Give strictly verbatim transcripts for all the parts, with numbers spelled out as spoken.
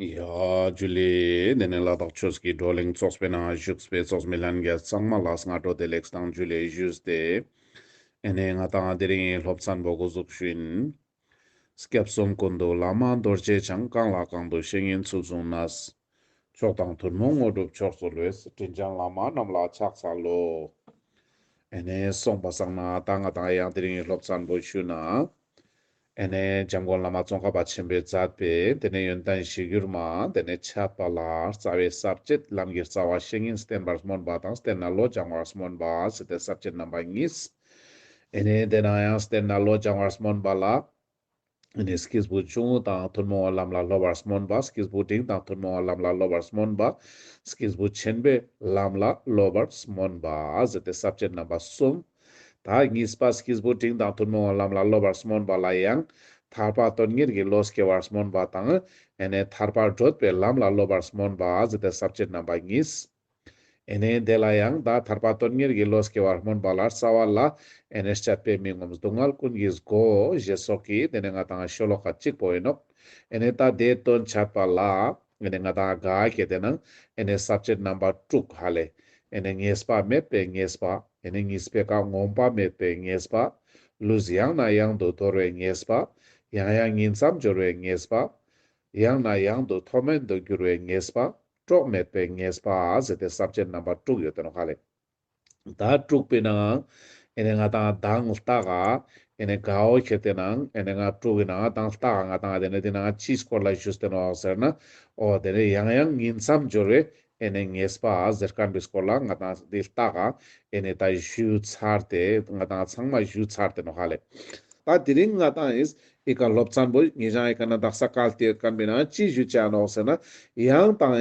ཡ་ཇུ་ལེ། དེ་ནས་ལ་དྭགས་ཆོས་ཀྱི་བགྲོ་གླེང་ཚོགས་པའི་ནང་བཞུགས་པའི་ཚོགས་མི་ལྷན་རྒྱས་ཚང་མ་ལ་སྔ་དྲོ་བདེ་ལེགས་དང་ཇུ་ལེ་ཞུས་ཏེ། ཨེ་ནས་ང་ཏང་དེ་རིང་སློབ་ཚན་པོ་འགོ་འཛུགས་ཞུ་ཡིན། སྐྱབས་གསུམ་ཀུན་འདུས་བླ་མ་རྡོ་རྗེ་འཆང་། གང་ལ་གང་འདུལ་བཤེས་གཉེན་ཚུལ་བཟུང་ནས། མཆོག་དང་ཐུན་མོང་དངོས་གྲུབ་མཆོག་སྩོལ་བའི། དྲིན་ཅན་བླ་མ་རྣམས་ལ་ཕྱག་འཚལ་ལོ། ཨེ་ནས་སོང་པ་སང་ན་ད་ང་ཏང་ཡང་དེ་རིང་སློབ་ཚན་པོ་ཞུ་ན། ཨེ་ནས་འཇམ་མགོན་བླ་མ་ཙོང་ཁ་པ་ཆེན་པོས་མཛད་པའི་དེ་ནས་ཡོན་ཏན་གཞིར་གྱུར་མ་དེ་ནས་འཆད་པ་ལ་རྩ་བའི་ས་བཅད་ལམ་གྱི་རྩ་བ་བཤེས་གཉེན་བསྟེན་པར་སྨོན་པ་དང་བསྟེན་ནས་བློ་སྦྱང་བར་སྨོན་པ་ཟེར་ཏེ་ས་བཅད་རྣམ་པ་གཉིས། ཨེ་ནས་དེ་ནས་ཡང་བསྟེན་ནས་བློ་སྦྱང་བར་སྨོན་པ་ལ། ཨེ་ནས་སྐྱེས་བུ་ཆུང་ངུ་དང་ཐུན་མོང་བའི་ལམ་ལ་སློབ་པར་སྨོན་པ། སྐྱེས་བུ་འབྲིང་དང་ཐུན་མོང་བའི་ལམ་ལ་སློབ་པར་སྨོན་པ། སྐྱེས་བུ་ཆེན་པོའི་ལམ་ལ་སློབ་པར་སྨོན་པ་ཟེར་ཏེ་ས་བཅད་རྣམ་པ་གསུམ། ད་གཉིས་པ་སྐྱེས་བུ་འབྲིང་དང་ཐུན་མོང་བའི་ལམ་ལ་སློབ་པར་སྨོན་པ་ལ་ཡང་ཐར་པ་དོན་གཉེར་གྱི་བློ་སྐྱེ་བར་སྨོན་པ་དང་། ཨེ་ནས་ཐར་པར་བགྲོད་པའི་ལམ་ལ་སློབ་པར་སྨོན་པ་ཟེར་ཏེ་ས་བཅད་རྣམ་པ་གཉིས། ཨེ་ནས་དེ་ལ་ཡང་ད་ཐར་པ་དོན་གཉེར་གྱི་བློ་སྐྱེ་བར་སྨོན་པ་ལ་རྩ་བ་ལ་ཨེ་ནས་སྤྱད་པས་མི་ངོམས་སྡུག་བསྔལ་ཀུན་གྱི་སྒོ་ཞེས་སོགས་ཀྱི་དེ་ནས་ང་ཏང་ཤོ་ལོ་ཀ་གཅིག་པོ་ཡིན་ནོག། ཨེ་ནས་ད་དེའི་དོན་འཆད་པ་ལ་ཨེ་ནས་ང་ཏང་ག་གེ་དེ་ནང་ཨེ་ནས་ས་བཅད་རྣམ་པ་དྲུག་ཧ་ལེ། ཨེ་ནས་ངེས་པ་མེད་པའི་ངེས་པ། ཨེ་ནས་གཉིས་པའི་ཀ་ངོམས་པ་མེད་པའི་ངེས་པ། ལུས་ཡང་ནས་ཡང་དུ་དོར་བའི་ངེས་པ། ཡང་ཡང་ཉིང་མཚམས་སྦྱོར་བའི་ངེས་པ། ཡང་ནས་ཡང་དུ་མཐོ་དམན་དུ་འགྱུར་བའི་ངེས་པ། གྲོགས་མེད་པའི་ངེས་པ་ཟེར་ཏེ་ས་བཅད་རྣམ་པ་དྲུག་ཡོད་དེ་ནོག་ཧ་ལེ། ད་དྲུག་པའི་ནང་ཨེ་ནས་ང་ཏང་མདང་ལྟ་ག་ཨེ་ནས་གའོ་ཁྱེར་ཏེ་ནང་ཨེ་ནས་ང་དྲུག་གི་ནང་མདང་ལྟ་ག་ང་ཏང་དེ་ནས་དེ་ནང་ཅིའི་སྐོར་ལ་ཞུས་ཏེ་ནོག་ཟེར་ན། འོ་དེ་ནས་ཡང་ཡང་ཉིང་མཚམས་སྦྱོར་བའི་ཨེ་ནས་ངེས་པ་ཟེར་མཁན་པའི་སྐོར་ལ་ང་ཏང་འདི་ལྟ་ག་ཨེ་ནས་ད་ཞུ་ཚར་ཏེ་ང་ཏང་ཚང་མ་ཞུ་ཚར་ཏེ་ནོག་ཧ་ལེ། ད་དེ་རིང་ང་ཏང་ཨིས་ཨི་ཀ་སློབ་ཚན་པོ་ཉེ་ཞང་ཨི་ཀ་ན་དག་ས་བཀལ་ཏེ་ཡོད་མཁན་པའི་ནང་ཅི་ཞུ་ཆ་ནོག་ཟེར་ན། ཡང་དང་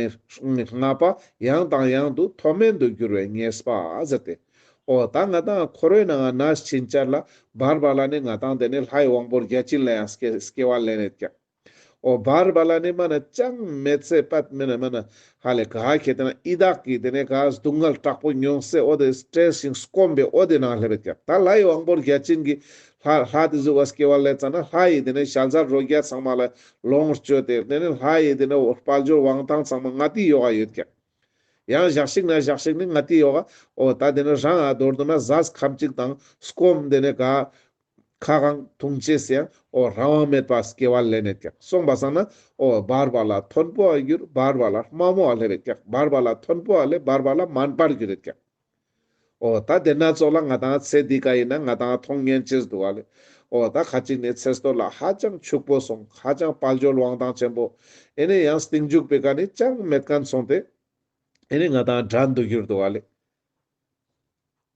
ལྔ་པ་ཡང་དང་ཡང་དུ་མཐོ་དམན་དུ་འགྱུར་བའི་ངེས་པ་ཟེར་ཏེ། འོ་ད་ང་ཏང་འཁོར་བའི་ནང་ན་ཕྱིན་ཆད་ལ་བར་བར་ལ་ནི་ང་ཏང་དེ་ནི་ལྷའི་དབང་པོ་བརྒྱ་བྱིན་ལ་ཡང་སྐྱེ་སྐྱེ་བ་ལེན་ཡོད་ཀྱག། འོ་བར་བར་ལ་ནི་མ་ན་ཅང་མེད་ཚེ་པད་མེ་ན་མ་ན་ཧ་ལེ་ག་ཁེ་ཏེ་ན་ཡི་དྭགས་ཀྱི་དེ་ནས་ག་སྡུག་བསྔལ་དྲག་པོ་མྱོང་སེ་འོ་དེ་སྤྲད་ཤིང་སྐོམ་པའི་འོ་དེ་ནང་སླེབས་ཀྱག། ད་ལྷའི་དབང་པོ་བརྒྱ་བྱིན་གྱི་ལྷ་ལྷ་དེ་ཟུག་བ་སྐྱེ་བ་ལེན་ཙ་ན་ལྷ་ཡི་དེ་ནས་ཞལ་ཟས་རོ་བརྒྱ་ཚང་མ་ལ་ལོངས་སྤྱོད་དེ་དེ་ནས་ལྷ་ཡི་དེ་ནས་འོ་དཔལ་འབྱོར་དབང་ཐང་ཚང་མ་ང་ཏི་ཡོག་ག་ཡོད་ཀྱག། ཡང་ཞག་ཞིག་ན་ཞག་ཞིག་ནི་ང་ཏི་ཡོག་ག་འོ་ད་དེ་ནས་རང་ཨ་མདོར་བསྡུ་ན་ཟས་ཁམ་གཅིག་དང་སྐོམ་དེ་ནས་ག་ཁ་གང་འཐུང་ཅེས་ཡང་འོ་རང་དབང་མེད་པ་སྐྱེ་བ་ལེན་ཡོད་ཀྱག། སོང་པ་སང་ན་འོ་བར་བར་ལ་མཐོན་པོ་ཨ་འགྱུར་བར་བར་ལ་དམའ་མོ་ཨ་སླེབས་ཡོད་ཀྱག། བར་བར་ལ་མཐོན་པོ་ཨ་ལེ་བར་བར་ལ་དམན་པར་འགྱུར་ཡོད་ཀྱག། འོ་ད་དེ་ན་ཙོགས་ལ་ང་ཏང་ཚེ་འདི་ཀ་ཡིན་ན་ང་ཏང་མཐོང་ཉན་ཅེས་འདུག་ཨ་ལེ། འོ་ད་ཁ་ཅིག་ནས་ཚེ་སྟོད་ལ་ཧ་ཅང་ཕྱུག་པོ་སོང་ཧ་ཅང་དཔལ་འབྱོར་དབང་ཐང་ཆེན་པོ་ཨེ་ནས་ཡང་སྟིང་མཇུག་པའི་ཀ་ནི་ཅང་མེད་མཁན་སོང་སྟེ་ཨེ་ནས་ང་ཏང་བྲན་དུ་གྱུར་འདུག་ཨ་ལེ།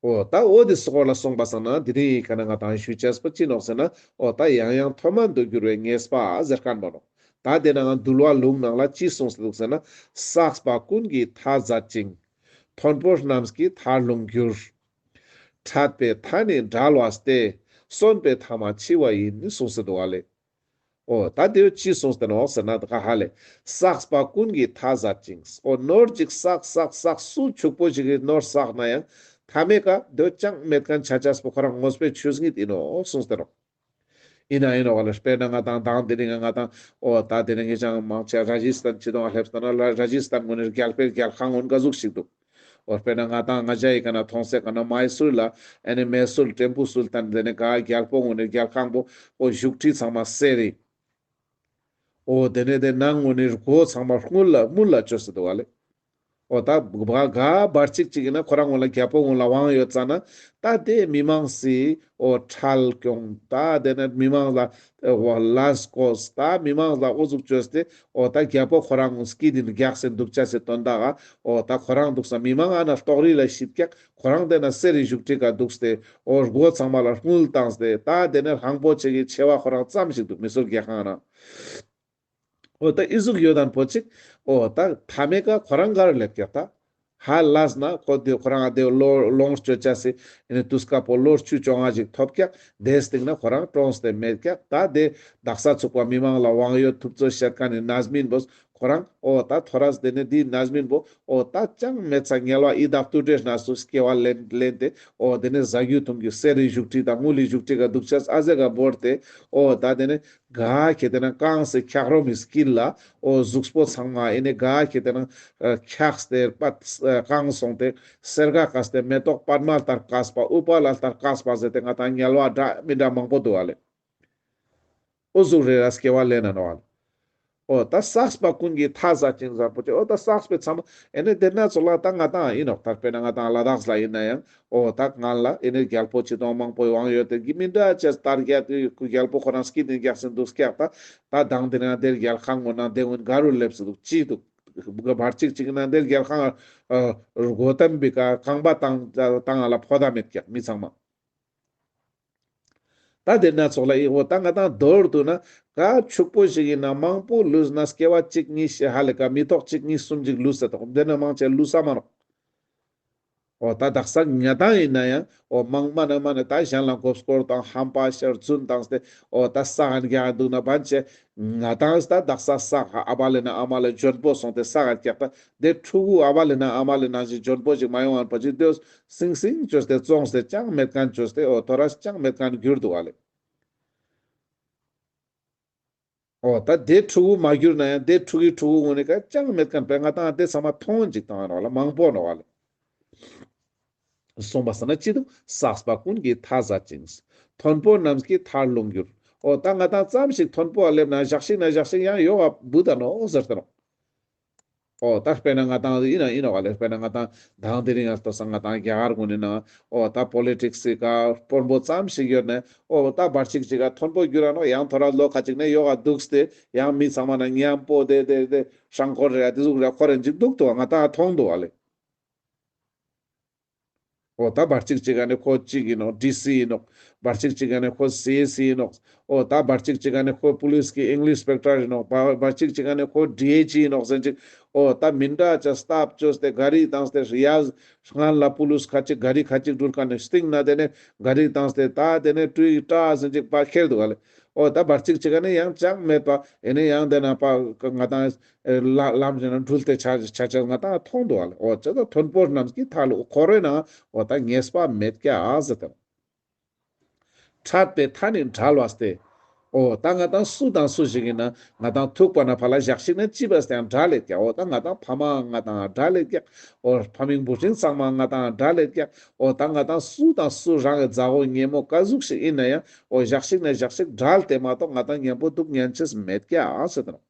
འོ་ད་འོ་དེ་སྐོར་ལ་སོང་པ་སང་ན་དེ་རིང་ཡི་ཀ་ན་ང་ཏང་ཞུ་ཆས་པོ་ཅི་ནོག་ཟེར་ན། འོ་ད་ཡང་ཡང་མཐོ་དམན་དུ་འགྱུར་བའི་ངེས་པ་ཟེར་མཁན་པོ་ནོག། ད་དེ་ནང་འདུལ་བ་ལུང་ནང་ལ་ཅི་གསུངས་སེ་འདུག་ཟེར་ན། བསགས་པ་ཀུན་གྱི་མཐའ་ཟད་ཅིང་། མཐོན་པོ་རྣམས་ཀྱི་མཐར་ལྷུང་འགྱུར། འཕྲད་པའི་མཐའ་ནི་བྲལ་བ་སྟེ། གསོན་པའི་མཐའ་མ་འཆི་བ་ཡིན། གསུངས་སེ་འདུག་ཨ་ལེ། འོ་ད་དེ་ཅི་གསུངས་ཏེ་ནོག་ཟེར་ན་ད་ག་ཧ་ལེ། བསགས་པ་ཀུན་གྱི་མཐའ་ཟད་ཅིང་། འོ་ནོར་ཅིག་བསགས་བསགས་བསགས་སུ་ཕྱུག་པོ་ཞིག་གི་ནོར་བསགས་ན་ཡང་མཐའ་མའི་ཀ་དེ་ཅང་མེད་མཁན་ཆ་ཆས་པོ་ཁོ་རང་དངོས་པོའི་ཆོས་ཉིད་ཡིན་ནོག་གསུངས་ཏེ་ནོག། ཡིན་ན་ཡིན་ནོག་ལེ། དཔེར་ན་ང་ཏང་དང་དེ་རིང་ང་ཏང་འོ་ད་དེ་རིང་ངེ་ཅང་མང་ཆེ་ར་ཇི་སྟན་ཅི་དང་སླེབས་ཏེ་ན་ལ་ར་ཇི་སྟན་ངོས་ནས་རྒྱལ་པོའི་རྒྱལ་ཁང་ངོ་ག་ཟུག་ཞིག་འདུག། འོ་དཔེར་ན་ང་ཏང་ང་ཅའི་ཀ་ན་མཐོང་སའི་ཀ་ན་མའི་སུར་ལ་ཨེ་ནི་མའི་སུར་ཏེམ་པུ་སུལ་ཏན་དེ་ནས་ག་རྒྱལ་པོ་ངོས་ནས་རྒྱལ་ཁང་པོ་འོ་བཞུགས་ཁྲི་ཚང་མ་གསེར་རི། འོ་དེ་ནས་དེ་ནང་ངོས་ནས་སྒོ་ཚང་མ་དངུལ་ལ་དངུལ་ལ་བཅོས་སེ་འདུག་བ་ལེ། འོ་ད་ག་བར་ཅིག་ཅིག་ཡིན་ན་ཁོ་རང་ངོས་ལ་རྒྱལ་པོ་ངོས་ལ་དབང་ཡོད་ཙ་ན་ད་དེ་མི་མང་སི་འོ་ཁྲལ་སྐྱོང་ད་དེ་ནས་མི་མང་ལ་འོ་ལས་བཀོས་ད་མི་མང་ལ་འོ་ཟུག་བཅོས་ཏེ་འོ་ད་རྒྱལ་པོ་ཁོ་རང་ངོས་སྐྱིད་དེ་རྒྱགས་སེ་འདུག་ཅེས་སི་དོན་དག་ག་འོ་ད་ཁོ་རང་འདུག་ས་མི་མང་ཨ་ན་ལྟོགས་རི་ལ་ཤི་ཀྱག། ཁོ་རང་དེ་ན་གསེར་རི་བཞུགས་ཁྲི་ཀ་འདུག་སྟེ་འོ་སྒོ་ཚང་མ་ལ་དངུལ་བཏང་སྟེ་ད་དེ་ནས་ལྷང་པོ་ཆེ་གི་ཆེ་བ་ཁོ་རང་ཙམ་ཞིག་འདུག་མི་སུར་རྒྱལ་ཁང་ན། འོ་ད་ཨི་ཟུག་ཡོད་དན་པོ་ཅིག། འོ་ད་མཐའ་མའི་ཀ་ཁོ་རང་གར་སླེབས་ཀྱག་ད། ཧ་ལས་ན་ཁོ་དེ་ཁོ་རང་དེ་ལོ་ལོངས་སྤྱོད་ཅེས་སི་ཨེ་ནི་དུས་སྐབས་པོ་ལོ་བཅུ་བཅོ་ལྔ་ཞིག་ཐོབ་ཀྱག། དེའི་སྟེང་ན་ཁོ་རང་གྲོངས་ཏེ་མེད་ཀྱག། ད་དེ་དག་ས་ཚུགས་པ་མི་མང་ལ་དབང་ཡོད་ཐུབ་ཚོད་བཤད་མཁན་ནི་རྣམ་སྨིན་པོ་ ཁོ་རང་འོ་ད་ཐོ་རས་དེ་ནས་འདི་རྣམ་སྨིན་པོ་འོ་ད་ཅང་མེད་ས་དམྱལ་བ་ཡི་དྭགས་དུད་འགྲོའི་གནས་སུ་སྐྱེ་བ་ལེན་ལེན་ཏེ་འོ་དེ་ནས་ཟ་རྒྱུ་འཐུང་རྒྱུ་གསེར་རི་བཞུགས་ཁྲི་དང་དངུལ་རི་བཞུགས་ཁྲི་ག་འདུག་ཅེས་ཨ་ཟེ་ག་བོར་ཏེ་འོ་ད་དེ་ནས་ག་ཁེ་དེ་ན་གང་སེ་འཁྱག་རོམ་མི་སྐྱིལ་ལ་འོ་གཟུགས་པོ་ཚང་མ་ཨེ་ནས་ག་ཁེ་དེ་ན་འཁྱགས་ཏེ་པད་གང་སོང་སྟེ་སེར་ག་བཀགས་ཏེ་མེ་ཏོག་པདྨ་ལྟར་བཀགས་པ་ཨུཏྤ་ལ་ལྟར་བཀགས་པ་ཟེར་ཏེ་ང་དང་དམྱལ་བ་འདྲ་མི་འདྲ་མང་པོ་འདུག་ཨ་ལེ། འོ་ཟུག་རེ་ར་སྐྱེ་བ་ལེན་ན་ནོག་ཨ་ལེ། འོ་ད་བསགས་པ་ཀུན་གྱི་མཐའ་ཟད་ཅིང་བཟང་པོ་ཅིག་འོ་ད་བསགས་པའི་མཚམས་ཨེ་ནས་དེ་ན་ཚོགས་ལ་ད་ང་དང་ཨིན་ནོག་ད་དཔེར་ན་ང་དང་ལ་དྭགས་ལ་ཨིན་ན་ཡང་འོ་ད་ང་ལ་ཨེ་ནས་རྒྱལ་པོ་ཆིག་སྟོང་མང་པོ་ཡོང་ཡོད་དེ་གི་མི་འདྲ་ཅེས་ལྟར་རྒྱལ་རྒྱལ་པོ་ཁོ་རང་སྐྱིད་དེ་རྒྱག་སེ་འདུག་སྐྱག་ད་ད་དང་དེ་ན་དེར་རྒྱལ་ཁང་ངོ་ན་དེ་ངོ་ག་རུ་སླེབས་སུ་འདུག་ཅི་འདུག་བར་ཅིག་ཅིག་ན་དེར་རྒྱལ་ཁང་སྒོ་ཐེམ་པི་ཀ་ཁང་པ་བཏང་བཏང་ང་ལ་ཕོ་ད་མེད་ཀྱག་མི་ཚང་མ། ད་དེ་ན་ཚོགས་ལ་ཨི་འོ་ད་ང་དང་མདོར་བསྡུ་ན་ག་ཕྱུག་པོ་ཞིག་ཡིན་ན་མང་པོ་ལུས་ན་སྐྱེ་བ་གཅིག་གཉིས་ཤིག་ཧ་ལས་ཀ་མི་ཐོག་གཅིག་གཉིས་གསུམ་ཅིག་ལུས་ས་དོག་དེ་ན་མང་ཆེ་ལུས་ས་མ་ནོག་འོ་ད་དག་ས་ང་དང་ཡིན་ན་ཡང་འོ་མང་མ་ན་མ་ན་ད་གཞན་ལ་མགོ་སྐོར་དང་ཧམ་པ་ཤར་རྫུན་བཏང་སྟེ་འོ་ད་ས་ཧན་རྒྱག་འདུག་ན་བན་ཆེ་ང་དང་ད་དག་ས་ས་ཧ་ཨ་བ་ལེ་ན་ཨ་མ་ལེ་འཇོན་པོ་སོང་སྟེ་ས་ཧན་རྒྱག་ད། དེ་ཕྲུ་གུ་ཨ་བ་ལེ་ན་ཨ་མ་ལེ་ནང་བཞིན་འཇོན་པོ་ཞིག་མ་ཡོང་བར་པ་ཅིག་དེ་སིང་སིང་བཅོས་ཏེ་བཙོངས་ཏེ་ཅང་མེད་མཁན་བཅོས་ཏེ་འོ་ཐོ་རས་ཅང་མེད་མཁན་གྱུར་འདུག་ཨ་ལེ། འོ་ད་དེ་ཕྲུ་གུ་མ་གྱུར་ན་ཡང་དེ་ཕྲུ་གུའི་ཕྲུ་གུ་ངོ་ནས་ཀ་ཅང་མེད་མཁན་པས་ང་དང་དེ་ཚང་མ་མཐོང་ཅིག་བཏང་ཡོད་ནོག་ལ་མང་པོ་ནོག་ཨ་ལེ། གསུངས་པ་ས་ན་ཅི་འདུག་བསགས་པ་ཀུན་གྱི་མཐའ་ཟད་ཅིང་། མཐོན་པོ་རྣམས་ཀྱི་མཐར་ལྷུང་འགྱུར། འོ་ད་ང་དང་ཙམ་ཞིག་མཐོན་པོ་ཨ་སླེབས་ན་ཞག་ཞིག་ན་ཞག་ཞིག་ཡང་ཡོག་ག་བུད་ད་ནོག་ཟེར་ཏེ་ནོག་འོ་ད་དཔེར་ན་ང་དང་ཡིན་ན་ཡིན་ནོག་ལེ། དཔེར་ན་ང་དང་དང་དེ་རིང་ང་ལྟོས་ས་ང་དང་རྒྱ་གར་ངོས་ནས་ན་འོ་ད་པོ་ལི་ཊིག་སི་ཀ་དཔོན་པོ་ཙམ་ཞིག་ཡོད་ན་འོ་ད་བར་ཅིག་ཅིག་ག་མཐོན་པོ་གྱུར་ར་ནོག་ཡང་ཐོ་རས་ལོ་ཁ་ཅིག་ནས་ཡོག་ག་འདུག་སྟེ་ཡང་མི་ཚང་མ་ན་མཉམ་པོ་དེ་དེ་དེ་ཧྲང་ཁོ་རེ་དེ་ཟུག་རེ་ཁོ་རེ་འཇིག་འདུག་ཏོ་ང་དང་མཐོང་འདུག་ཨ་ལེ། འོ་ད་བར་ཅིག་ཅིག་ག་ནས་ཁོ་ཅིག་ཡིན་ནོག་ཌི་སི་ཡིན་ནོག་བར་ཅིག་ཅིག་ག་ནས་ཁོ་སི་ཨེ་སི་ཡིན་ནོག་འོ་ད་བར་ཅིག་ཅིག་ག་ནས་ཁོ་པུ་ལིས་ཀྱི་ཨིན་ལིཤ་སི་པེག་ཊར་ཡིན་ནོག་བར་བར་ཅིག་ཅིག་ག་ནས་ཁོ་ཌི་ཨེ་ཇི་ཡིན་ནོག་ཟེར་ཅིག་འོ་ད་མི་འདྲ་ཅིག་སྟབས་བཅོས་ཏེ་ག་རི་བཏང་སྟེ་ཡ་སྔན་ལ་པུ་ལིས་ཁ་ཅིག་ག་རི་ཁ་ཅིག་འགྲུལ་མཁན་ནི་སྟིང་ན་དེ་ནས་ག་རི་བཏང་སྟེ་ད་དེ་ནས་ཀྲུའི་ཀྲ་ཟེར་ཅིག་པ་ཁྱེར་འདུག་ག་ལེ། འོ་ད་བར་ཅིག་ཅིག་ག་ནས་ཡང་ཅང་མེད་པ་ཨེ་ནས་ཡང་དེ་ན་པ་ང་དང་ལ་ལམ་ཞིག་ན་འགྲུལ་ཏེ་ཆ་ཆ་ཆ་ང་དང་མཐོང་འདུག་ཨ་ལེ། འོ་ཅི་ད་མཐོན་པོ་རྣམས་ཀྱི་མཐའ་ལྷུང་འཁོར་བའི་ནང་འོ་ད་ངེས་པ་མེད་ཀྱག་ཟེར་ཏེ། འཕྲད་པའི་མཐའ་ནི་འབྲལ་བ་སྟེ། འོ་ད་ང་དང་སུ་དང་སུ་ཞིག་ཡིན་ན་ང་དང་ཐུག་པ་ན་ཕ་ལ་ཞག་ཞིག་ན་ཅི་བས་ཏེ་ཡང་འབྲལ་ལེད་ཀྱག་འོ་ད་ང་དང་ཕ་མ་ང་དང་འབྲལ་ལེད་ཀྱག་འོ་ཕ་མིང་བུ་སྲིང་ཚང་མ་ང་དང་འབྲལ་ལེད་ཀྱག་འོ་ད་ང་དང་སུ་དང་སུ་རང་གི་མཛའ་བོ་ཉེ་མོ་ག་ཟུག་ཞིག་ཡིན་ན་ཡང་འོ་ཞག་ཞིག་ན་ཞག་ཞིག་འབྲལ་ཏེ་མ་གཏོགས་ང་དང་མཉམ་པོ་འདུག་ཉན་ཅེས་མེད་ཀྱག་ཟེར་ཏེ་ནོག་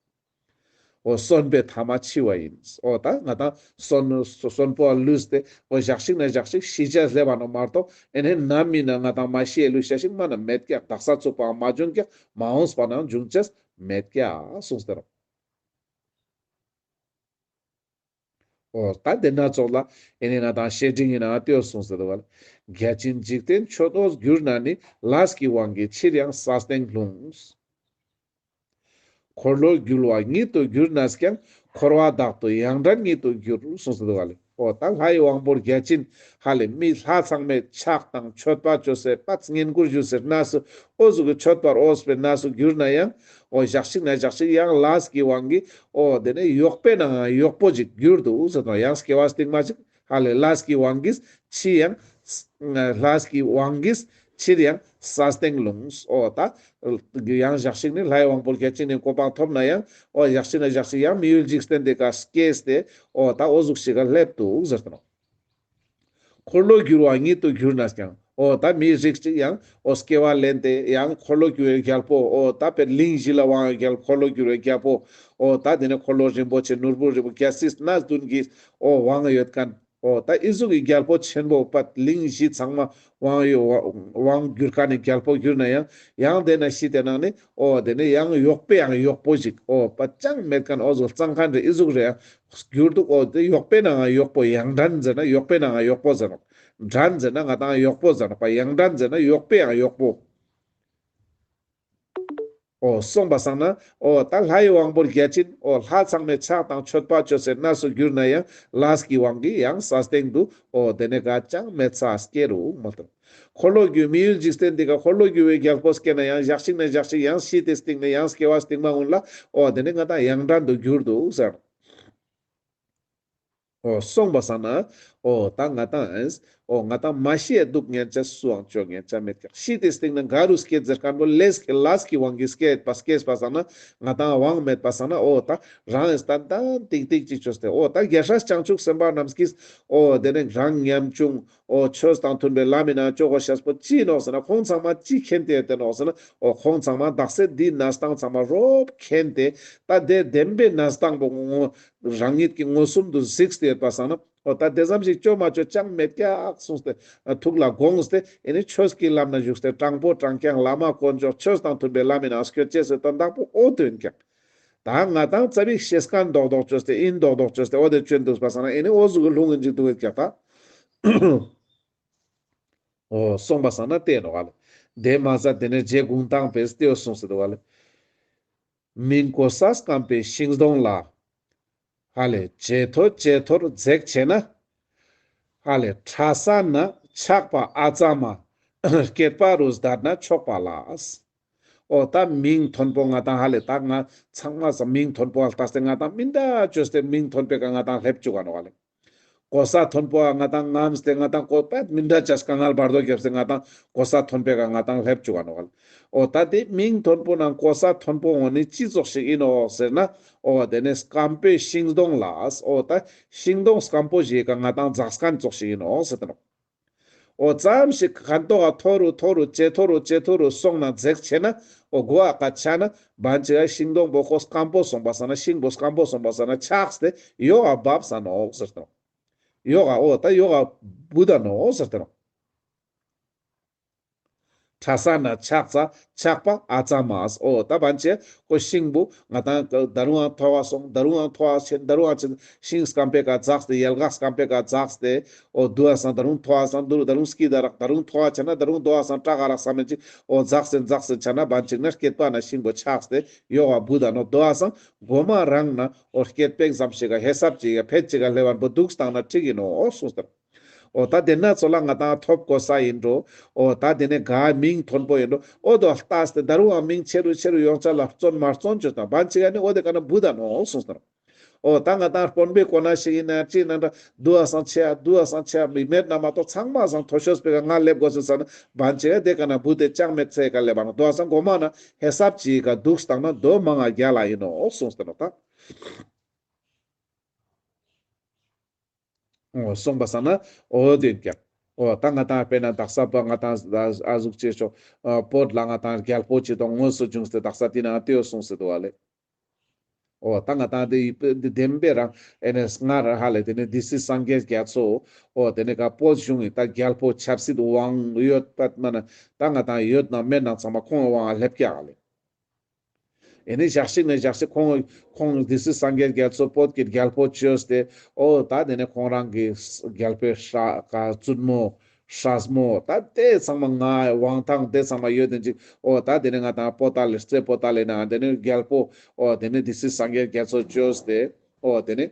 འོ་གསོན་པའི་ཐ་མ་འཆི་བ་ཡིན། འོ་ད་ང་དང་གསོན་གསོན་པོ་ལུས་ཏེ་འོ་ཞག་ཞིག་ན་ཞག་ཞིག་ཤི་ཆ་སླེབས་པ་ནོག་མ་གཏོགས་ཨེ་ནས་ནམ་ཡིན་ན་ང་དང་མ་ཤི་ཡ་ལུས་ཤ་ཞིག་མ་ན་མེད་ཀྱག་དག་ས་ཚུག་པའང་མ་བྱུང་ཀྱག་མ་འོངས་པ་ནའང་འབྱུང་ཅེས་མེད་ཀྱག་གསུངས་ཏེ་རོ། འོ་ད་དེ་ན་ཚོགས་ལ་ཨེ་ནས་ང་དང་བཤེས་སྤྲིང་ཡིན་ན་ལྟོས་གསུངས་ཏེ་འདུག་བ་ལེ། བརྒྱ་བྱིན་འཇིག་རྟེན་མཆོད་དོ་གྱུར་ན་ནི། ལས་ཀྱི་དབང་གིས་ཕྱིར་ཡང་ས་སྟེང་ལྷུང་། འཁོར་ལོས་སྒྱུར་བ་ཉིད་དུ་གྱུར་ནས་ཀྱང་། འཁོར་བ་དག་ཏུ་ཡང་བྲན་ཉིད་དུ་འགྱུར། གསུངས་ཏེ་འདུག་བ་ལེ། འོ་ད་ལྷའི་དབང་པོ་བརྒྱ་བྱིན་ཧ་ལེ་མི་ལྷ་ཚང་མའི་ཕྱག་དང་མཆོད་པ་བཅོས་སེ་པད་བསྙེན་བཀུར་ཞུས་སེ་གནས་སུ་འོ་ཟུག་གི་མཆོད་པར་འོས་པའི་གནས་སུ་གྱུར་ན་ཡང་འོ་ཞག་ཞིག་ན་ཞག་ཞིག་ཡང་ལས་ཀྱི་དབང་གིས་འོ་དེ་ནས་གཡོག་པོའི་ནང་ཡང་གཡོག་པོ་ཞིག་གྱུར་འདུག་ཟེར་དང་ཡང་སྐྱེ་བ་སྟིང་མ་ཞིག་ཧ་ལེ་ལས་ཀྱི་དབང་གིས་ཕྱིར་ཡང་ལས་ཀྱི་དབང་གིས་ཕྱིར་ཡང་ས་སྟེང་ལྷུང་། འོ་ད་ཡང་ཞག་ཞིག་ནི་ལྷའི་དབང་པོ་བརྒྱ་བྱིན་ནི་གོ་འཕང་ཐོབ་ན་ཡང་འོ་ཞག་ཞིག་ན་ཞག་ཞིག་ཡང་མི་ཡུལ་འཇིག་རྟེན་དེ་ཀ་སྐྱེས་ཏེ་འོ་ད་འོ་ཟུག་ཞིག་ག་སླེབས་འདུག་ཟེར་ཏེ་ནོག་འཁོར་ལོས་སྒྱུར་བ་ཉིད་དུ་གྱུར་ནས་ཀྱང་། འོ་ད་མིའི་རིགས་ཅིག་ཡང་འོ་སྐྱེ་བ་ལེན་ཏེ་ཡང་འཁོར་ལོས་སྒྱུར་བའི་རྒྱལ་པོ་འོ་ད་དཔེར་གླིང་བཞི་ལ་དབང་བའི་རྒྱལ་འཁོར་ལོས་སྒྱུར་བའི་རྒྱལ་པོ་འོ་ད་དེ་ནས་འཁོར་ལོ་རིན་པོ་ཆེ་ནོར་བུ་རིན་པོ་རྒྱལ་སྲིད་སྣ་བདུན་གྱི་འོ་དབང་ཡོད་མཁན་འོ་ད་ཨི་ཟུག་གི་རྒྱལ་པོ་ཆེན་པོ་པ་གླིང་བཞི་ཚང་མ་དབང་ཡོད་དབང་སྒྱུར་མཁན་ནི་རྒྱལ་པོ་གྱུར་ན་ཡང་ཡང་དེ་ན་ཤི་དེ་ནང་ནི་འོ་དེ་ནས་ཡང་གཡོག་པོའི་ཡང་གཡོག་པོ་ཞིག་འོ་པ་ཅང་མེད་མཁན་འོ་ཟུག་གཙང་མཁན་རེ་ཨི་ཟུག་རེ་ཡང་གྱུར་འདུག་འོ་དེ་གཡོག་པོའི་ནང་ཡང་གཡོག་པོ་ཡང་བྲན་ཟེར་ན་གཡོག་པོའི་ནང་ཡང་གཡོག་པོ་ཟེར་ནོག་བྲན་ཟེར་ན་ང་དང་གཡོག་པོ་ཟེར་ནོག་པ་ཡང་བྲན་ཟེར་ན་གཡོག་པོའི་ཡང་གཡོག་པོ། འོ་སོང་པ་སང་ན་འོ་ད་ལྷའི་དབང་པོ་བརྒྱ་བྱིན་འོ་ལྷ་ཚང་མའི་ཕྱག་དང་མཆོད་པ་བཅོས་སེ་གནས་སུ་གྱུར་ན་ཡང་ལས་ཀྱི་དབང་གིས་ཡང་ས་སྟེང་དུ་འོ་དེ་ནས་ག་ཅང་མེད་ས་སྐྱེ་རུ་མ་ཐུབ། འཁོར་ལོ་སྒྱུར་མི་ཡུལ་འཇིག་རྟེན་འདི་ག་འཁོར་ལོ་སྒྱུར་བའི་རྒྱལ་པོ་སྐྱེས་ན་ཡང་ཞག་ཅིག་ན་ཞག་ཅིག་ཡང་ཤི་སྟེ་སྟིང་ནས་ཡང་སྐྱེ་བ་སྟིང་མ་ཀུན་ལ་འོ་དེ་ནས་ང་ད་ཡང་འདྲ་དུ་གྱུར་འདུག་ཟེར། འོ་སོང་པ་སང་ན་འོ་ད་ང་ཏང་འོ་ང་ཏང་མ་ཤི་ཡ་འདུག་ཉན་ཆ་སུའང་ཅོ་ཉན་ཆ་མེད་ཀྱག། ཤི་སྟེ་སྟིང་ན་ག་རུ་སྐྱེ་ཟེར་མཁན་པོ་ལས་ཀྱི་ལས་ཀྱི་དབང་གིས་སྐྱེས་པ་སྐྱེས་པ་སང་ན་ང་ཏང་དབང་མེད་པ་སང་ན་འོ་ད་རང་ཨེ་ཏན་ཏན་ཏིག་ཏིག་ཅིག་ཅོས་ཏེ་འོ་ད་རྒྱལ་སྲས་བྱང་ཆུབ་སེམས་དཔའ་རྣམས་ཀྱིས་འོ་དེ་ནས་རང་ཉམ་ཆུང་འོ་ཆོས་དང་མཐུན་པའི་ལམ་མི་ནང་ཅོ་གོ་ཤེས་པོ་ཅི་ནོག་ཟེར་ན་ཁོང་ཚང་མ་ཅི་མཁྱེན་ཏེ་ཡོད་དེ་ནོག་ཟེར་ན་འོ་ཁོང་ཚང་མ་དག་ས་འདི་གནས་སྟངས་ཚང་མ་རོབ་མཁྱེན་ཏེ་ད་དེ་བདེན་པའི་གནས་སྟངས་པོ་ངོ་རང་ཉིད་ཀྱི་མངོན་སུམ་དུ་གཟིགས་ཏེ་ཡོད་པ་སང་ན་འོ་ད་དེ་ཙམ་ཞིག་ཅོ་མ་ཅོ་ཅང་མེད་ཀྱག་གསུངས་ཏེ་ཐུགས་ལ་དགོངས་ཏེ་ཨེ་ནི་ཆོས་ཀྱི་ལམ་ན་བཞུགས་ཏེ་དྲང་པོ་དྲང་རྐྱང་བླ་མ་དཀོན་མཆོག་ཆོས་དང་མཐུན་པའི་ལམ་མི་ནང་སྐྱོད་ཅེས་སི་དོན་དག་པོ་འོ་དོན་ཀྱག། ད་ང་ཏང་རྩ་བའི་ཤེས་མཁན་རྡོག་རྡོག་ཅོས་ཏེ་ཨིན་རྡོག་རྡོག་ཅོས་ཏེ་འོ་དེ་ཅོན་འདུག་པ་སང་ན་ཨེ་ནི་འོ་ཟུག་གི་ལྷུང་ཨིན་ཅིག་འདུག་ཀྱག་ད། འོ་སོང་པ་སང་ན་དེ་ནོག་ཧ་ལེ། དེ་མ་ཟད་དེ་ནས་རྗེ་གུང་ཐང་པས་དེ་འོ་གསུངས་སེ་འདུག་ཧ་ལེ། མིང་གོ་ས་སྐམ་པའི་ཤིང་སྡོང་ལ། ཧ་ལེ་ཇེ་མཐོར་ཇེ་མཐོར་འཛེགས་ཆེ་ན། ཧ་ལེ་ཕྲ་ས་ན་ཆག་པ་ཨ་ཙ་མ། སྐེད་པ་རུ་བསྡད་ན་ཆོག་པ་ལ། འོ་ད་མིང་མཐོན་པོ་ང་ཏང་ཧ་ལེ་ད་ང་ཚང་མ་ས་མིང་མཐོན་པོ་ལ་ལྟ་སྟེ་ང་ཏང་མི་འདྲ་ཅོས་ཏེ་མིང་མཐོན་པོའི་ཀ་ང་ཏང་སླེབས་བཅུག་ག་ནོག་ཧ་ལེ། གོ་ས་མཐོན་པོ་ང་ཏང་ངམ་སྟེ་ང་ཏང་གོ་པ་མི་འདྲ་ཅས་དཀའ་ངལ་བར་དོ་བརྒྱབ་སྟེ་ང་ཏང་གོ་ས་མཐོན་པོའི་ཀ་ང་ཏང་སླེབས་བཅུག་ག་ནོག་ཧ་ལེ། འོ་ད་དེ་མིང་མཐོན་པོ་ནང་གོ་ས་མཐོན་པོ་འོ་ནི་ཅི་ཙོགས་ཤིག་ཨིན་ནོག་ཟེར་ན། འོ་དེ་ནས་སྐམ་པའི་ཤིང་སྡོང་ལ། འོ་ད་ཤིང་སྡོང་སྐམ་པོ་ཞིག་ག་ང་ཏང་འཛེགས་མཁན་ཙོགས་ཤིག་ཨིན་ནོག་ཟེར་ཏེ་ནོག། འོ་ཙམ་ཞིག་ཁ་མདོག་ག་མཐོ་རུ་མཐོ་རུ་ཇེ་མཐོ་རུ་ཇེ་མཐོ་རུ་སོང་ན་འཛེགས་ཆེ་ན་འོ་མགོ་ཨ་ཀ་ཆ་ན་བན་ཅིག་ག་ཤིང་སྡོང་པོ་ཁོ་སྐམ་པོ་སོང་པ་སང་ན་ཤིང་པོ་སྐམ་པོ་སོང་པ་སང་ན་ཆགས་ཏེ་ཡོག་ག་བབས་ས་ནོག་ཟེར་ཏེ་ནོག། ཡོག་ག་འོ་ད་ཡོག་ག་བུད་ད་ནོག་ཟེར་ཏེ་ནོག། ཕྲ་ས་ན་ཆག་ཙ་ཆག་པ་ཨ་ཙ་མ། འོ་ད་བན་ཅིག་ཁོ་ཤིང་པོ་ང་ཏང་ད་རུང་ཡང་མཐོ་བ་སོང་ད་རུང་ཡང་མཐོ་བ་ཆེན་ད་རུང་ཡང་ཆེན་ཤིང་སྐམ་པོའི་ཀ་འཛེགས་ཏེ་ཡལ་ག་སྐམ་པོའི་ཀ་འཛེགས་ཏེ་འོ་དུ་བ་སང་ད་རུང་མཐོ་བ་སང་དུ་ད་རུང་སྐྱིད་ད་རག་ད་རུང་མཐོ་བ་ཆ་ན་ད་རུང་དུ་བ་སང་སྐྲག་ག་རག་བསམ་མེད་ཅིག་འོ་འཛེགས་སེ་འཛེགས་སེ་ཆ་ན་བན་ཅིག་ན་སྐེད་པ་ན་ཤིང་པོ་ཆགས་ཏེ་ཡོག་ག་བུད་ད་ནོག། དུ་བ་སང་མགོ་མ་རང་ན་འོ་སྐེད་པེག་ཙམ་ཞིག་ག་ཧེ་སབ་ཅིག་ག་ཕེད་ཅིག་ག་ལེབ་བ་པོ་འདུག་སྟངས་ན་འགྲིག་གི་ནོག་འོ་གསུངས་ཏེ། འོ་ད་དེ་ན་ཚོ་ལ་ང་ཏང་ཐོབ་གོ་ས་ཨིན་འགྲོ། འོ་ད་དེ་ནས་ག་མིང་མཐོན་པོ་ཨིན་འགྲོ། འོ་དོ་ལྟས་ཏེ་ད་རུང་ཡང་མིང་ཆེ་རུ་ཆེ་རུ་ཡོང་ཆ་ལ་བརྩོན་མ་བརྩོན་ཅོས་ཏེ་བན་ཅིག་ག་ནི་འོ་དེ་ཀ་ན་བུད་ད་ནོག་གསུངས་ཏེ། འོ་ད་ང་ཏང་དཔོན་པོའི་གོ་ན་ཞིག་ཨིན་ན་ཅི་ཨིན་ན་འདྲ་དུ་བ་སང་ཆེ་ཡ་དུ་བ་སང་ཆེ་ཡ་མི་མེད་ན་མ་གཏོགས་ཚང་མ་སང་མཐོ་ཤོས་པེ་ཀ་ང་ལེབ་གོས་ཟེར་ས་ན་བན་ཅིག་ག་དེ་ཀ་ན་བུད་དེ་ཅང་མེད་ཚེ་ཀ་ལེབ་བ་ནོག། དུ་བ་སང་མགོ་མ་ན་ཧེ་སབ་ཅིག་ག་འདུག་སྟངས་ན་དོ་མང་ང་རྒྱལ་ལ་ཨིན་ནོག་གསུངས་ཏེ་ནོག་ད། འོ་སོང་པ་སང་ན་འོ་དེ་ཀྱག། འོ་ད་ང་ཏང་དཔེར་ན་དག་ས་པ་ང་ཏང་ཨ་ཟུག་ཅེས་ཆོག་བོད་ལ་ང་ཏང་རྒྱལ་པོ་ཅིག་དང་དངོས་སུ་བྱུང་སྟེ་དག་ས་དེ་ན་དེ་འོ་གསུངས་སེ་འདུག་བ་ལེ། འོ་ད་ང་ཏང་དེ་ཡི་དེ་བདེན་པའི་རང་ཨེ་ནས་སྔར་ཧ་ལེ་དེ་ནས་སྡེ་སྲིད་སངས་རྒྱས་རྒྱ་མཚོ་འོ་དེ་ནས་ག་བོད་གཞུང་ཡི་ད་རྒྱལ་པོ་ཆབ་སྲིད་དབང་ཡོད་པ་མ་ན་ད་ང་ཏང་ཡོད་ན་མེད་ན་ཚང་མ་ཁོང་དབང་ལེབ་ཀྱག་ལེ། ཨེ་ནི་ཞག་ཞིག་ནས་ཞག་ཞིག་ཁོང་ཁོང་སྡེ་སྲིད་སངས་རྒྱས་རྒྱ་མཚོ་བོད་ཀྱི་རྒྱལ་པོ་བཅོས་ཏེ་འོ་ད་དེ་ནས་ཁོང་རང་གི་རྒྱལ་པོའི་སྲས་ཀ་བཙུན་མོ་སྲས་མོ་ད་དེ་ཚང་མ་ང་དབང་ཐང་དེ་ཚང་མ་ཡོད་དེ་ཅིག་འོ་ད་དེ་ནས་ང་ཏང་པོ་ཏ་ལའི་རྩེ་པོ་ཏ་ལའི་ནང་དེ་ནས་རྒྱལ་པོ་འོ་དེ་ནས་སྡེ་སྲིད་སངས་རྒྱས་རྒྱ་མཚོ་བཅོས་ཏེ་འོ་དེ་ནས།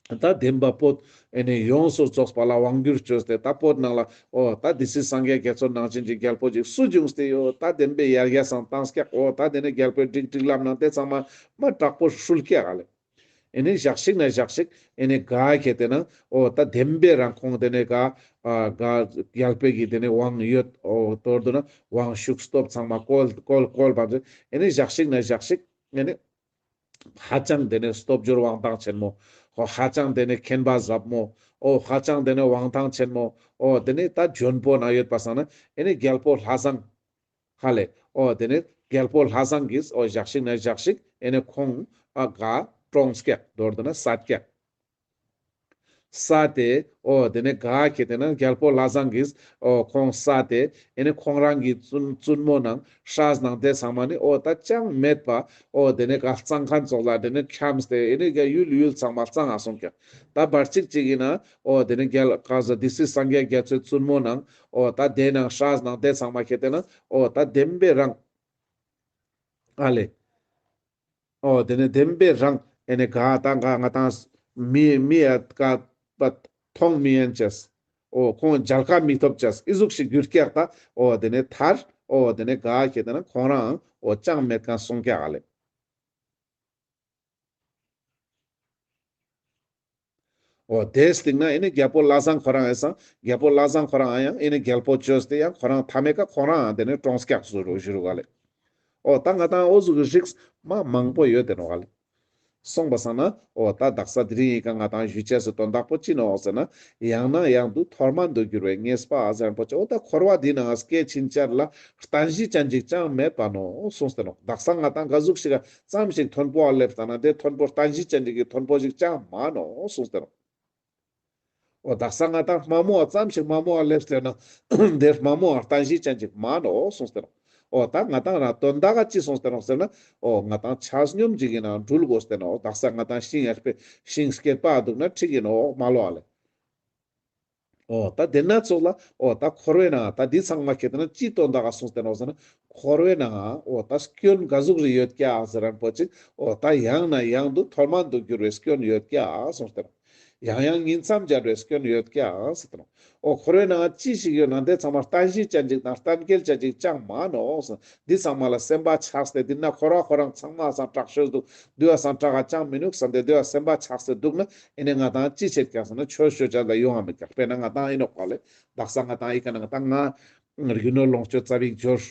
ད་བདེན་པ་བོད་ཨེ་ནི་ཡོངས་སུ་རྫོགས་པ་ལ་དབང་བསྒྱུར་བཅོས་ཏེ་ད་བོད་ནང་ལ་འོ་ད་སྡེ་སྲིད་སངས་རྒྱས་རྒྱ་མཚོ་ནང་བཞིན་གྱི་རྒྱལ་པོ་ཅིག་སུ་བྱུང་སྟེ་ཡོད། ད་བདེན་པའི་ཡར་རྒྱས་སང་བཏང་སྐྱག། འོ་ད་དེ་ནས་རྒྱལ་པོའི་སྒྲིག་སྒྲིག་ལམ་ནང་དེ་ཚང་མ་མ་དྲག་པོ་ཧྲུལ་སྐྱག་ལེ། ཨེ་ནི་ཞག་ཞིག་ན་ཞག་ཞིག་ཨེ་ནི་ག་ཁེ་ཏེ་ན་འོ་ད་བདེན་པའི་རང་ཁོང་དེ་ནས་ག་ཨ་ག་རྒྱལ་པོའི་གི་དེ་ནས་དབང་ཡོད། འོ་མདོར་བསྡུ་ན་དབང་ཤུགས་སྟོབས་ཚང་མ་བཀོལ་བཀོལ་བཀོལ་བ་ཨེ་ནི་ཞག་ཞིག་ན་ཞག་ཞིག་ཨེ་ནི། ཧ་ཅང་དེ་ནས་སྟོབས་འབྱོར་དབང་ཐང་ཆེན་མོ། འོ་ཧ་ཅང་དེ་ནས་མཁྱེན་པ་ཟབ་མོ། འོ་ཧ་ཅང་དེ་ནས་དབང་ཐང་ཆེན་མོ། འོ་དེ་ནས་ད་འཇོན་པོ་ན་ཡོད་པ་སང་ན་ཨེ་ནི་རྒྱལ་པོ་ལྷ་བཟང་། ཧ་ལེ། འོ་དེ་ནས་རྒྱལ་པོ་ལྷ་བཟང་གིས་འོ་ཞག་ཞིག་ན་ཞག་ཞིག་ཨེ་ནི་ཁོང་ཨ་ག་བཀྲོངས་སྐྱག། མདོར་བསྡུ་ན་བསད་སྐྱག། བསད་དེ་འོ་དེ་ནས་ག་ཁེ་ཏེ་ན་རྒྱལ་པོ་ལྷ་བཟང་གིས་འོ་ཁོང་བསད་དེ་ཨེ་ནི་ཁོང་རང་གི་བཙུན་བཙུན་མོ་ནང་སྲས་ནང་དེ་ཚང་མ་ནི་འོ་ད་ཅང་མེད་པ་འོ་དེ་ནས་ག་གཙང་ཁང་ཙོགས་ལ་དེ་ནས་འཁྱམས་ཏེ་ཨེ་ནི་ག་ཡུལ་ཡུལ་ཚང་མ་གཙང་ང་སོང་སྐྱག། ད་བར་ཅིག་ཅིག་ཡིན་ན་འོ་དེ་ནས་རྒྱལ་ག་ཟ་སྡེ་སྲིད་སངས་རྒྱས་རྒྱ་མཚོའི་བཙུན་མོ་ནང་འོ་ད་དེ་ནང་སྲས་ནང་དེ་ཚང་མ་ཁེ་ཏེ་ན་འོ་ད་བདེན་པའི་རང་། ཨ་ལེ། འོ་དེ་ནས་བདེན་པའི་རང་ཨེ་ནས་ག་ད་ག་ང་དང་མི་མི་ཡ་ག་པ་མཐོང་མི་ཡན་ཅེས། འོ་ཁོང་མཇལ་ཁ་མི་ཐོབ་ཅེས་ཨི་ཟུག་ཞིག་གྱུར་ཀྱག་ད། འོ་དེ་ནས་ཐར། འོ་དེ་ནས་ག་ཁེ་ཏེ་ན་ཁོང་རང་འོ་ཅང་མེད་མཁན་སོང་ཀྱག་ཨ་ལེ། འོ་དེའི་སྟེང་ན་ཨེ་ནི་རྒྱལ་པོ་བློ་བཟང་ཁོ་རང་ཨེ་སང་རྒྱལ་པོ་བློ་བཟང་ཁོ་རང་ཡང་ཨེ་ནི་རྒྱལ་པོ་བཅོས་ཏེ་ཡང་ཁོ་རང་ཐ་མའི་ཀ་ཁོ་རང་དེ་ནས་གྲོངས་ཀྱག་ཟུ་རུ་ཞུ་རུ་ག་ལེ། འོ་ད་ང་དང་འོ་ཟུག་གི་རིགས་མ་མང་པོ་ཡོད་དེ་ནོ་ག་ལེ། སོང་པ་སང་ན་འོ་ད་དག་ས་དེ་རིང་ཡི་ཀ་ང་དང་ཞུ་ཅེས་སི་དོན་དག་པོ་ཅི་ནོ་ཟེར་ན། ཡང་ན་ཡང་དུ་མཐོ་དམན་དུ་འགྱུར་བའི་ངེས་པ་ཟེར་པོ་ཅི། འོ་ད་འཁོར་བ་འདི་ན་སྐྱེ་ཕྱིན་ཆད་ལ་རྟེན་གཞི་ཅན་ཅིག་ཅང་མེད་པ་ནོ་གསུངས་ཏེ་ནོ། དག་ས་ང་དང་ག་ཟུག་ཞིག་ག་ཙམ་ཞིག་མཐོན་པོ་ཨ་སླེབས་ཙ་ན་དེ་མཐོན་པོ་རྟེན་གཞི་ཅན་ཅིག་གི་མཐོན་པོ་ཞིག་ཅང་མ་ནོག་གསུངས་ཏེ་ནོག། འོ་དག་ས་ང་དང་དམའ་མོ་ཨ་ཙམ་ཞིག་དམའ་མོ་ཨ་སླེབས་ཏེ་ན་དེ་དམའ་མོ་ཨ་རྟེན་གཞི་ཅན་ཅིག་མ་ནོག་གསུངས་ཏེ་ནོག། འོ་ད་ང་དང་རང་དོན་དག་ག་ཅི་གསུངས་ཏེ་ནོག་ཟེར་ན། འོ་ང་དང་ཆ་སྙོམས་ཅིག་གི་ནང་འགྲུལ་དགོས་ཏེ་ནོག། དག་ས་ང་དང་ཤིང་ཡར་སྤེ་ཤིང་སྐེད་པ་འདུག་ན་ཁྲིག་གི་ནོག་མ་ལོ་ཨ་ལེ། འོ་ད་དེ་ན་ཚོགས་ལ་འོ་ད་འཁོར་བའི་ནང་ད་འདི་ཚང་མ་ཁེ་ཏེ་ན་ཅི་དོན་དག་ག་གསུངས་ཏེ་ནོག་ཟེར་ན། འཁོར་བའི་ནང་འོ་ད་སྐྱོན་ག་ཟུག་རེ་ཡོད་ཀྱག་ཟེར་རན་པོ་ཅིག། འོ་ད་ཡང་ན་ཡང་དུ་མཐོ་དམན་དུ་འགྱུར་བའི་སྐྱོན་ཡོད་ཀྱག་གསུངས་ཏེ་ནོག། ཡང་ཡང་ཉིང་མཚམས་སྦྱར་བའི་སྐྱོན་ཡོད་ཀྱག་ཟེར་ཏེ་ནོག། འོ་འཁོར་བའི་ནང་ཅི་ཞིག་ཡོད་ན་དེ་ཚང་མ་རྟེན་གཞི་ཅན་ཅིག་དང་རྟེན་སྐལ་ཅན་ཅིག་ཅང་མ་ནོག་ཟེར། འདི་ཚང་མ་ལ་སེམས་པ་ཆགས་ཏེ་འདི་ན་འཁོར་བ་ཁོ་རང་ཚང་མ་སང་དྲག་ཤོས་འདུག། འདི་བ་སང་དྲག་ག་ཅང་མི་ནུག་བསམ་སྟེ་འདི་བ་སེམས་པ་ཆགས་ཏེ་འདུག་ན་ཨེ་ནས་ང་དང་ཅི་བྱེད་ཀྱག་ཟེར་ན་ཆོས་ཤོད་ཅ་ལ་ཡོང་བ་མེད་ཀྱག། དཔེར་ན་ང་དང་ཨིན་ནོག་ག་ལེ། དག་ས་ང་དང་ཨི་ཀ་ན་ང་དང་ང་རྒྱུ་ནོར་ལོངས་སྤྱོད་ཙ་པིག་འབྱོར།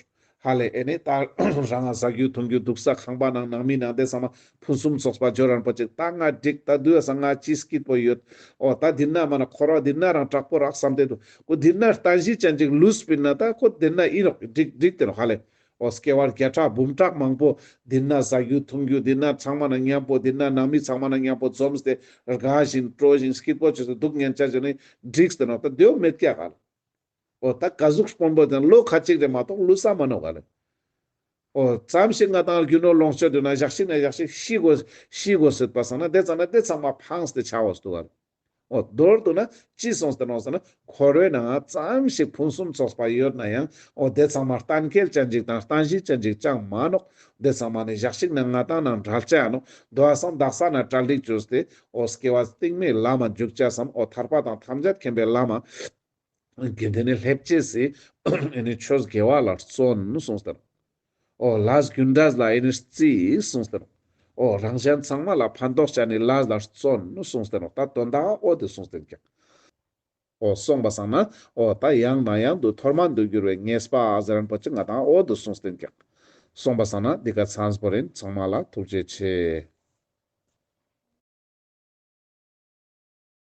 ཧ་ལེ་ཨེ་ནས་ད་རང་ང་ཟ་རྒྱུ་འཐུང་རྒྱུ་འདུག་ས་ཁང་པ་ནང་ནང་མི་ནང་དེ་ཚང་མ་ཕུན་སུམ་ཚོགས་པ་འབྱོར་རན་པོ་ཅིག། ད་ང་འགྲིག། ད་དུས་སང་ང་ཅི་སྐྱིད་པོ་ཡོད། འོ་ད་འདི་ན་མ་ན་འཁོར་བ་འདི་ན་རང་དྲག་པོ་རག་བསམ་སྟེ་འདུག། ཁོ་འདི་ན་རྟེན་གཞི་ཅན་ཅིག་ལུས་པིན་ན་ད་ཁོ་འདི་ན་ཨིན་ནོག། འགྲིག་འགྲིག་དེ་ནོག་ཧ་ལེ། འོ་སྐྱེ་བ་བརྒྱ་ཕྲག་འབུམ་ཕྲག་མང་པོ་འདི་ན་ཟ་རྒྱུ་འཐུང་རྒྱུ་འདི་ན་ཚང་མ་ན་མཉམ་པོ་འདི་ན་ནང་མི་ཚང་མ་ན་མཉམ་པོ་འཛོམས་ཏེ་དགའ་བཞིན་སྤྲོ་བཞིན་སྐྱིད་པོ་བྱས་ཏེ་འདུག་ཉན་ཆ་བྱས་ནས་འགྲིག་དེ་ནོག། ད་དེའོ་མེད་ཀྱག་ག་ལེ། འོ་ད་ག་ཟུག་དཔོན་པོ་དེ་ལོ་ཁ་ཅིག་རེ་མ་གཏོགས་ལུས་ས་མ་ནོག་ག་ལེ། འོ་ཙམ་ཞིག་ང་དང་རྒྱུ་ནོར་ལོངས་སྤྱོད་དུ་ན་ཞག་ཞིག་ན་ཞག་ཞིག་ཤི་དགོས་ཤི་དགོས་སྲིད་པ་སང་ན་དེ་ཙམ་ན་དེ་ཚང་མ་ཕངས་ཏེ་ཆའོ་འདུག་ག་ལེ། འོ་མདོར་བསྡུ་ན་ཅི་གསུངས་ཏེ་ནོག་ཟེར་ན། འཁོར་བའི་ནང་ཙམ་ཞིག་ཕུན་སུམ་ཚོགས་པ་ཡོད་ན་ཡང་འོ་དེ་ཚང་མ་རྟེན་སྐལ་ཅན་ཅིག་དང་རྟེན་གཞི་ཅན་ཅིག་ཅང་མ་ནོག། དེ་ཚང་མ་ནི་ཞག་ཞིག་ན་ང་དང་ནང་བྲལ་ཆ་ཡ་ནོག། དོ་བ་སང་དག་ས་ན་གྲ་སྒྲིག་བཅོས་ཏེ་འོ་སྐྱེ་བ་སྟིང་མའི་ལམ་མ་འཇུག་ཆ་སམ། འོ་ཐར་པ་དང་ཐམས་ཅད་མཁྱེན་པའི་ལམ་མ་གི་དེ་ནི་སླེབས་ཅེས་སི་ཨེ་ནི་ཆོས་དགེ་བ་ལ་བརྩོན་གསུངས་ཏེ་ནོག། འོ་ལས་རྒྱུ་འབྲས་ལ་ཨེ་ནི་རྩིས་གསུངས་ཏེ་ནོག། འོ་རང་གཞན་ཚང་མ་ལ་ཕན་ཐོགས་ཅན་ནི་ལས་ལ་བརྩོན་གསུངས་ཏེ་ནོག། ད་དོན་དག་འོ་དེ་གསུངས་ཏེ་ཀྱག། འོ་སོང་པ་སང་ན་འོ་ད་ཡང་ན་ཡང་དུ་མཐོ་དམན་དུ་འགྱུར་བའི་ངེས་པ་ཟེར་རན་པོ་ཅིག་ང་དང་འོ་དེ་གསུངས་ཏེ་ཀྱག། སོང་པ་སང་ན་འདི་ཀ་ཚང་པོ་རིན་ཚང་མ་ལ་ཐུགས་རྗེ་ཆེ།